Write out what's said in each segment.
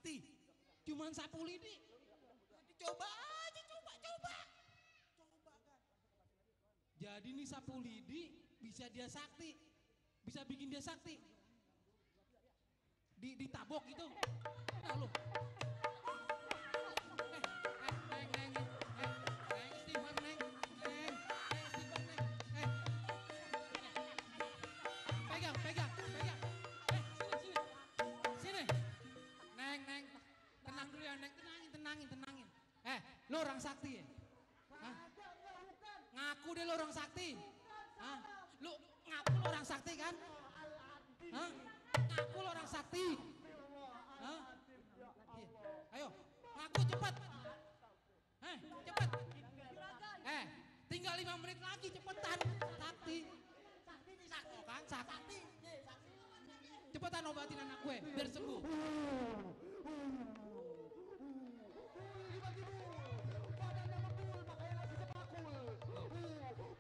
sakti. Cuman sapu lidi. Coba aja, coba kan. Jadi nih sapu lidi bisa dia sakti. Bisa bikin dia sakti. Ditabok gitu. Nah lu. Pegang. Sini. Neng. Tenang dulu ya, Neng. Tenangin. Lu orang sakti ya? Hah? Ngaku deh lu orang sakti. Hah? Lu ngaku lu orang sakti kan? Hah? Ngaku lu orang sakti. Hah? Ayo, ngaku cepet. Cepet. Tinggal 5 menit lagi cepetan. Sakti. Kan sakti. Cepetan obatin anak gue biar sembuh.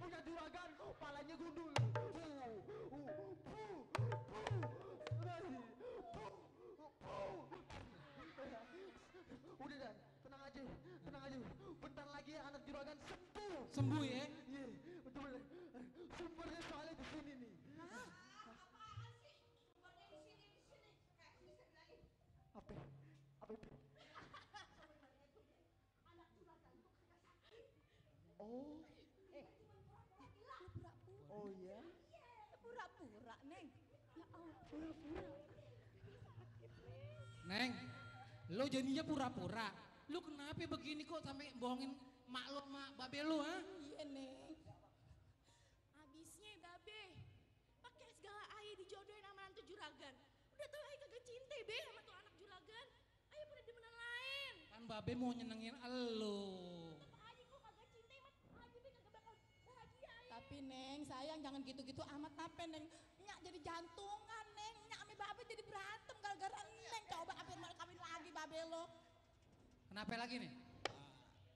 Punya juragan, palanya gundul. Udah dan, tenang aja. Bentar lagi anak juragan sembuh. Sembuh ya? Iya, betul. Sumbernya soalnya di sini nih. Apaan sih? Sumbernya di sini. Bisa bilangin. Apa itu? Anak juragan tuh kagak sakit. Oh. Pura-pura. Oh ya? Pura-pura, Neng. Ya Allah. Pura-pura. Neng, lo jadinya pura-pura. Lu kenapa begini kok sampai bohongin mak lo sama babe lu, ha? Iya, Neng. Abisnya babe pakai segala ayah dijodohin sama hantu juragan. Udah tau ayah kagak cinta be sama tuh anak juragan. Ayah pada demenan lain. Kan babe mau nyenengin elu. Tetep aja kok kagak cinta sama ayah be kagak bakal bahagia ayah. Tapi Neng, sayang jangan gitu-gitu amat apa Neng. Nyak jadi jantungan Neng, Nyak sama babe jadi berantem gara-gara Neng. Coba apa mau kawin lagi babe lo. Kenapa lagi nih?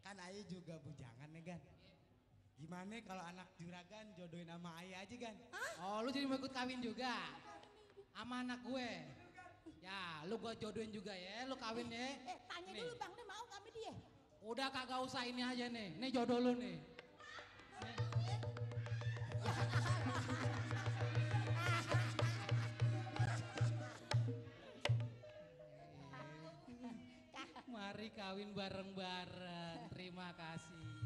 Kan ayah juga bujangan nih Gan. Gimana kalau anak juragan jodohin sama ayah aja Gan? Oh, lu jadi mau ikut kawin juga? Sama anak gue? Ya, lu gua jodohin juga ya, lu kawin ya. Tanya Nih. dulu Bang, Neng mau kami dia? Udah kagak usah ini aja nih, nih jodoh lu nih. Mari kawin bareng-bareng, terima kasih.